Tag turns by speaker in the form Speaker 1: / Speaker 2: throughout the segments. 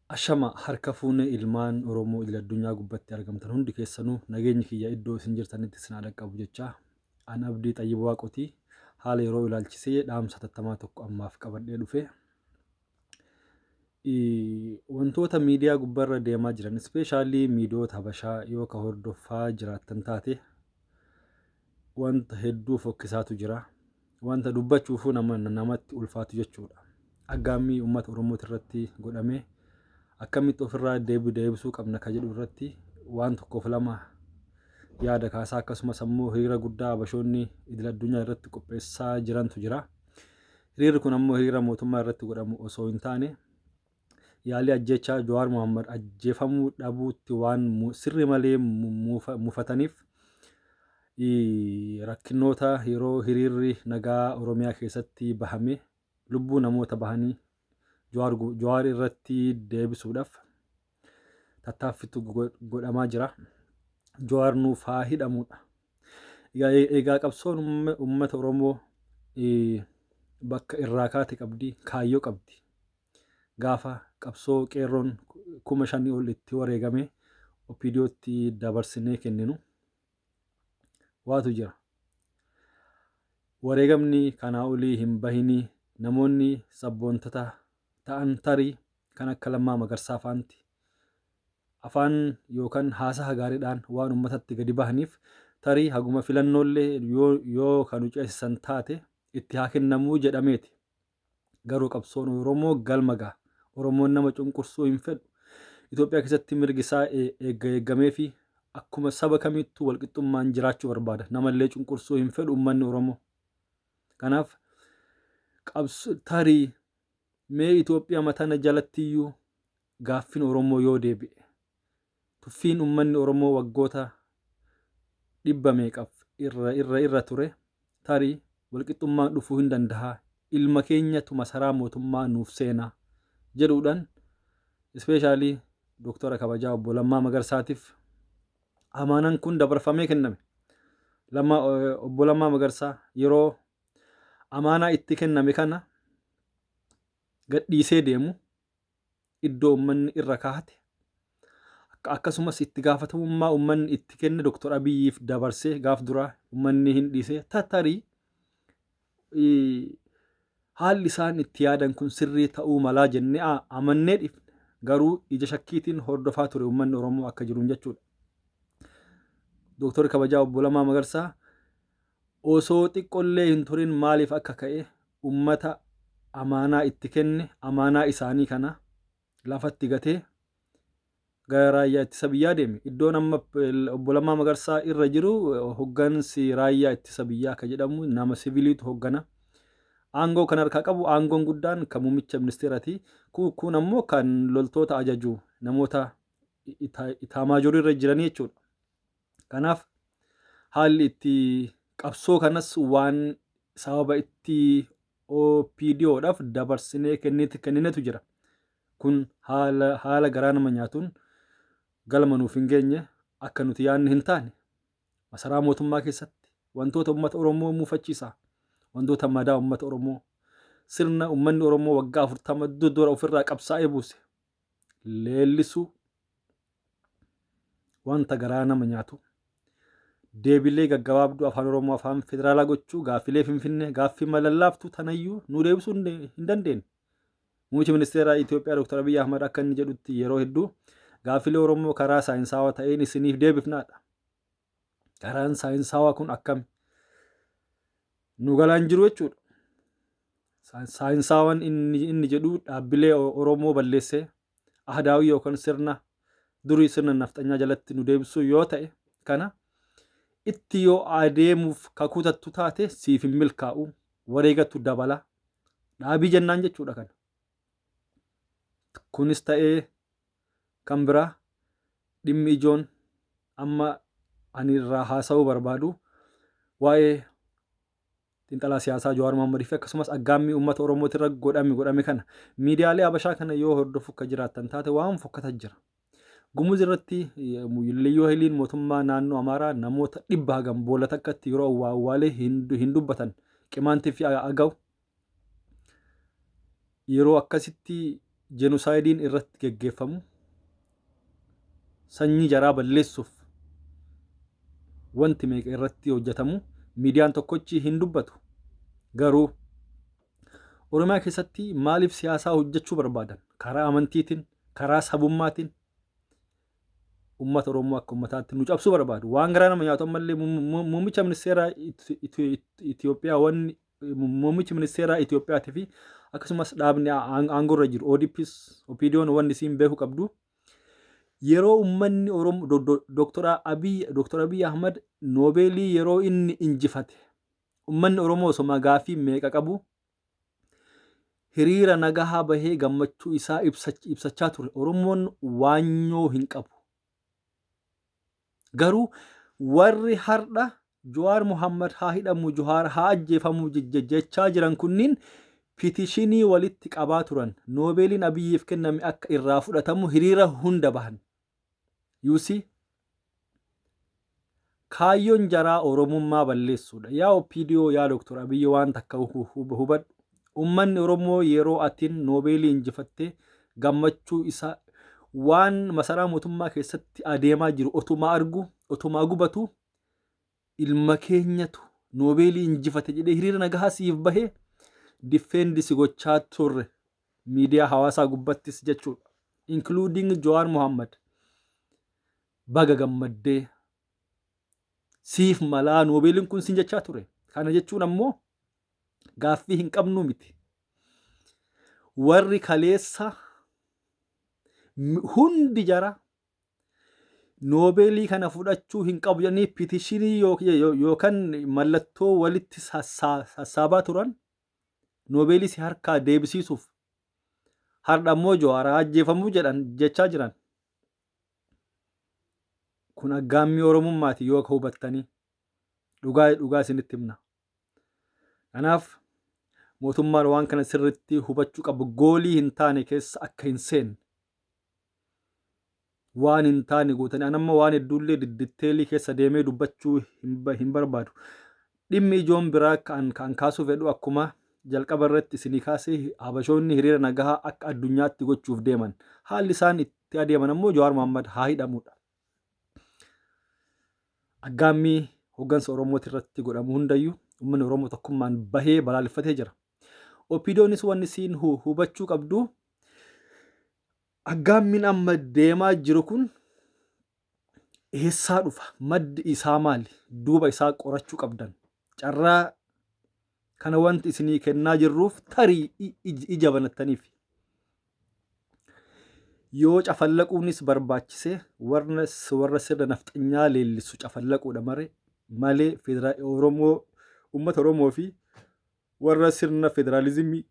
Speaker 1: Ashama harka fuune ilmaan Oromoo idil addunyaa gubbatti argamtan hundi keessanuu, nageenyi kiyya iddoo isin jirtanitti isin haa dhaqqabu jecha, an Abdii Xayyib Waaqoti. Haala yeroo ilaalchisee dhaamsa hatattamaa tokko ammaaf qabadhee dhufe. Wantoota miidiyaa gubbarra deemaa jiran, ispeeshaalii miidiyoota Habashaa yoo ka hordofaa jiraattan taate, wanta hedduu fokkisaatu jira. Wanta dubbachuufuu namatti ulfaatu jechuudha. Aggaammii uummata Oromooti irratti godhamee akkamitti ofirraa deebisuu qabna ka jedhu irratti waan tokkoof lama yaada kaasaa, akkasumas ammoo hiriira guddaa Habashoonni idil addunyaa irratti qopheessaa jirantu jira. Hiriirri kun ammoo hiriira mootummaa irratti godhamu osoo hin taane, yaalii ajjeechaa Jawaar Mohammad ajjeefamuu dhabuutti waan sirri malee mufataniif, rakkinoota yeroo hiriirri nagaa Oromiyaa keessatti bahame lubbuu namoota bahanii Jawaar irratti deebisuudhaaf tattaaffitu godhamaa jira. Jawaar nuuf haa hidhamudha. Egaa qabsoon uummata Oromoo bakka irraa kaate qabdi, kaayyoo qabdi. Gaafa qabsoo qeerroon 5,000 ol itti wareegame OPDOtti dabarsinee kenninu waatu jira. Wareegamni kanaa olii hin bahinii, namoonni sabboontota ta'an tarii kan akka Lammaa Magarsaa faanti afaan yookaan haasaha gaariidhaan waan uummatatti gadi bahaniif, tarii haguma filannoollee yoo kan nu ceesisan taate itti haa kennamuu jedhameeti. Garuu qabsoon Oromoo galma gaha. Oromoon nama cunqursuu hin fedhu. Itoophiyaa keessatti mirgi isaa eeggamee fi akkuma saba kamittuu walqixxummaan jiraachuu barbaada. Namallee cunqursuu hin fedhu uummanni Oromoo. Kanaaf tarii mee Itoophiyaa matana jalattiyyuu gaaffiin Oromoo yoo deebi'e, tuffiin uummanni Oromoo waggoota dhibba meeqaaf irra ture tarii walqixxummaan dhufuu hin danda'a, ilma keenyatu masaraa mootummaa nuuf seenaa jedhuudhaan, ispeeshaalii Dooktora kabajaa obbo Lammaa Magarsaatiif amaanaan kun dabarfamee kenname. Obbo Lammaa Magarsaa yeroo amaanaa itti kenname kana gadhiisee deemu, iddoo uummanni irra kaahate, akkasumas itti gaafatamummaa uummanni itti kenne Dooktor Abiyyiif dabarsee, gaaf duraa uummanni hin dhiisee, tarii haalli isaan itti yaadan kun sirrii ta'uu malaa jennee amannee dhiifne. Garuu ija shakkiitiin hordofaa ture uummanni Oromoo akka jiruun jechuudha. Dooktorri kabajaa obbo Lammaa Magarsaa osoo xiqqollee hin turin maaliif akka ka'e, uummata amaanaa itti kenne amaanaa isaanii kana lafatti gatee gara raayyaa ittisa biyyaa deeme. Iddoon amma obbo Lammaa Magarsaa irra jiru hoggansi raayyaa ittisa biyyaa akka jedhamu nama siviiliitu hoggana. Aangoo kan harkaa qabu, aangoon guddaan kan muummicha ministeeraati. Kun ammoo kan loltoota ajaju, namoota itaamaajorii irra jiranii jechuudha. Kanaaf haalli itti qabsoo kanas waan sababa itti OPDOdhaaf dabarsinee kenninetu jira. Kun haala garaa nama nyaatuun galma nuuf hin geenye, akka nuti yaadne hin taane. Masaraa mootummaa keessatti wantoota uummata Oromoo muufachiisa. Wantoota madaa uummata Oromoo, sirna uummanni Oromoo waggaa 40 dura ofirraa qabsaa'ee buuse leellisuu, wanta garaa nama nyaatu. Deebilee gaggabaabduu afaan Oromoo afaan federaalaa gochuu, gaaffilee Finfinnee, gaaffii malallaaftuu tanayyuu nu deebisuu hin dandeenye. Muummichi ministeeraa Itoophiyaa Dr. Abiyyi Ahmad akka inni jedhutti, yeroo hedduu gaaffilee Oromoo karaa saayinsaawaa ta'een isiniif deebifnaadha. Karaan saayinsaawaa kun akkami? Nu galaan jiru jechuudha. Saayinsaawaan inni jedhu dhaabbilee Oromoo balleessee ahdaawii yookaan sirna durii, sirna nafxanyaa jalatti nu deebisuu yoo ta'e, kana itti yoo adeemuuf kakutattu taate siif hin milkaa'u, wareegatu dabala, dhaabii jennaan jechuudha kana. Kunis ta'ee kan biraa, dhimmi ijoon amma ani irraa haasa'uu barbaadu waa'ee xiinxalaa siyaasaa Jawaar Mohaammadii fi akkasumas aggaammii uummata Oromooti irra godhame kana. Miidiyaalee Habashaa kana yoo hordofu akka jiraattan taate, waan fokkata jira. Gumuz irratti Liyyuu Hayiliin mootummaa naannoo Amaaraa namoota 100 hagam boolla takkatti yeroo awwaalee hin dubbatan. Qimaantii fi Agaw yeroo akkasitti Genocide-iin irratti geggeeffamu, sanyii jaraa balleessuuf wanti meeqa irratti hojjetamu, miidiyaan tokkochi hin dubbatu. Garuu Oromiyaa keessatti maaliif siyaasaa hojjechuu barbaadan? Karaa amantiitiin, karaa sabummaatiin ummata Oromoo akka ummataatti nu cabsuu barbaadu. Waan garaa nama nyaatu, ammallee muummicha ministeeraa Itoophiyaa, wanni muummichi ministeeraa Itoophiyaatii fi akkasumas dhaabni aangorra jiru ODPs OPDOn wanni isiin beekuu qabdu, yeroo uummanni Oromoo Dooktor Abiy Ahmad Noobeelii yeroo inni injifate, uummanni Oromoo osoo gaafii meeqa qabu hiriira nagahaa bahee gammachuu isaa ibsachaa ture. Oromoon waanyoo hin qabu. Garuu warri har'a Jawaar Muhammad haa hidhamu, Jawaar haa ajjeefamu jechaa jiran kunniin petition walitti qabaa turan. Noobeeliin Abiyyiif kenname akka irraa fudhatamu hiriira hunda bahan. Yuusii kaayyoon jaraa Oromummaa balleessuudha. Yaa OPDO, yaa Dooktor Abiyyi, waan takka hubadhu. Uummanni Oromoo yeroo atiin Noobeelii injifattee gammachuu isaa waan masaraa mootummaa keessatti adeemaa jiru otumaa argu, otumaa gubatu, ilma keenyatu Noobeelii injifate jedhee hiriira nagahaa siif bahee defend si gochaa turre miidiyaa hawaasaa gubbattis jechuudha. Including Jawaar Muhammad. Baga gammaddee, siif malaa Noobeeliin kun sin jechaa ture. Kana jechuun ammoo gaaffii hin qabnu miti. Warri kaleessa hundi jara Noobeelii kana fudhachuu hin qabu jedhanii petition yookaan mallattoo walitti sassaabaa turan Noobeelii si harkaa deebisiisuuf har'a ammoo Jawaar ajjeefamuu jedhan jechaa jiran. Kun aggaammii Oromummaati yoo akka hubattanii, dhugaa dhugaa isinitti himna. Kanaaf mootummaan waan kana sirriitti hubachuu qabu, goolii hin taane keessa akka hin seenne. Waan hin taane gootanii anamma waan hedduullee detail keessa deemee dubbachuu hin barbaadu. Dhimmi ijoon biraa kan kaasuu fedhu, akkuma jalqaba irratti isinii kaasee, Habashoonni hiriira nagahaa akka addunyaatti gochuuf deeman. Haalli isaan itti adeeman ammoo Jawaar Mohammad haa hidhamudha. Aggaammii hooggansa Oromooti irratti godhamu hundayyuu uummanni Oromoo tokkummaan bahee balaaleffatee jira. OPDOnis wanni isiin hubachuu qabdu, aggaammiin amma deemaa jiru kun eessaa dhufa? Maddi isaa maali? Duuba isaa qorachuu qabdan. Carraa kana wanti isinii kennaa jirruuf tarii ija banattaniif. Yoo cafallaquunis barbaachise, warra sirna nafxanyaa leellisu cafallaquudha malee Oromoo, uummata Oromoo fi warra sirna federaalizimii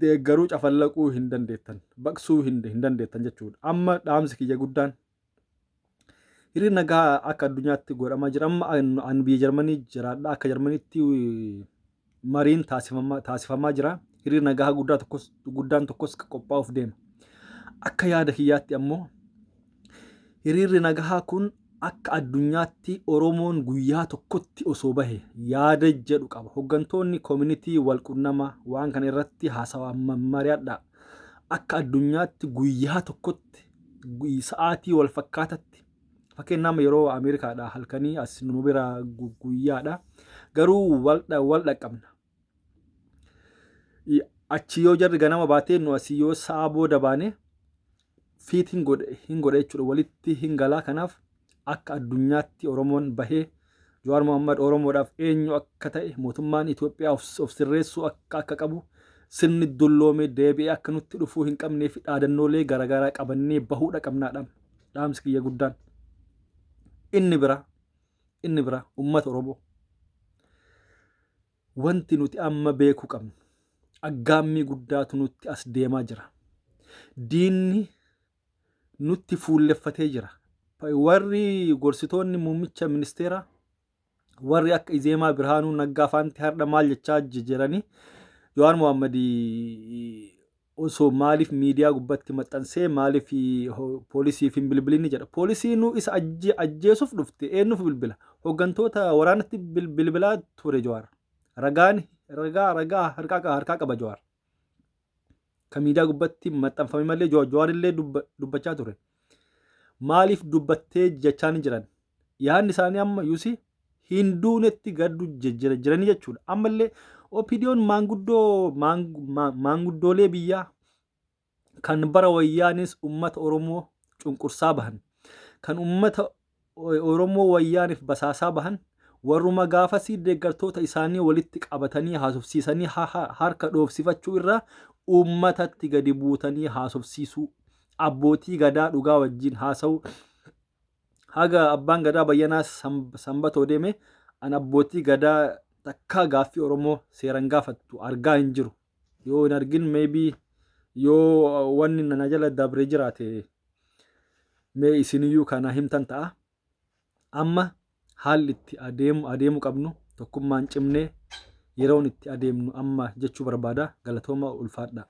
Speaker 1: deeggaruu cafallaquu hin dandeettan, baqsuu hin dandeettan jechuudha. Amma dhaamsi kiyya guddaan, hiriirri nagaa akka addunyaatti godhamaa jira. Amma an biyya Jarmanii jiraadha. Akka Jarmaniitti mariin taasifamaa jira. Hiriirri nagaa guddaa tokkos guddaan tokkos qophaa'uuf deema. Akka yaada kiyyaatti ammoo hiriirri nagaa kun akka addunyaatti Oromoon guyyaa tokkotti osoo bahe yaada jedhu qaba. Hooggantoonni community wal qunnamaa, waan kana irratti haasawaa mari'adha. Akka addunyaatti guyyaa tokkotti, sa'aatii wal fakkaatatti, fakkeenyaaf yeroo Ameerikaadha halkanii, as nu bira guyyaadha. Garuu wal dhaqqabna. Achi yoo jarri ganama baatee, nu asii yoo sa'a booda baane fit hin godhe jechuudha, walitti hin galaa. Kanaaf akka addunyaatti Oromoon bahee Jawaar Mohammad Oromoodhaaf eenyu akka ta'e, mootummaan Itoophiyaa of sirreessuu akka qabu, sirni dulloome deebi'ee akka nutti dhufuu hin qabnee fi dhaadannoolee garaagaraa qabannee bahuudha qabnaadha. Dhaamsi kiyya guddaan. Inni bira uummata Oromoo. Wanti nuti amma beekuu qabnu, aggaammii guddaatu nutti as deemaa jira. Diinni nutti fuulleffatee jira. Warri gorsitoonni muummicha ministeeraa, warri akka Izeemaa, Birhaanuu Naggaa faanti har'a maal jechaa jiranii? Jawaar Mohammad osoo maaliif miidiyaa gubbatti maxxansee, maaliif poolisiif hin bilbilinni jedha. Poolisiin isa ajjeesuuf dhufte eenyuuf bilbila? Hooggantoota waraanatti bilbilaa ture Jawaar. Ragaan ragaa ragaa harkaa qaba Jawaar. Kan miidiyaa gubbatti maxxanfame malee Jawaarillee dubbachaa ture. Maaliif dubbattee jechaa ni jiran. Yaadni isaanii amma yuusi hin duunetti gaddu jiranii jechuudha. Ammallee OPDOn maanguddoo maanguddoolee biyyaa kan bara Wayyaanis ummata Oromoo cunqursaa bahan, kan ummata Oromoo Wayyaaniif basaasaa bahan, warruma gaafasii deeggartoota isaanii walitti qabatanii haasofsiisanii harka dhoofsifachuu irraa ummatatti gadi buutanii haasofsiisuu, abbootii gadaa dhugaa wajjin haasa'uu. Haga abbaan gadaa Bayyanaa Sanbatoo deeme an abbootii gadaa takkaa gaaffii Oromoo seeran gaafattu argaa hin jiru. Yoo hin argin, maybe yoo wanni na jala dabre jiraate mee isiniyyuu kana himtan ta'a. Amma haalli itti adeemu qabnu tokkummaan cimnee yeroon itti adeemnu amma jechuu barbaada. Galatooma, ulfaadha.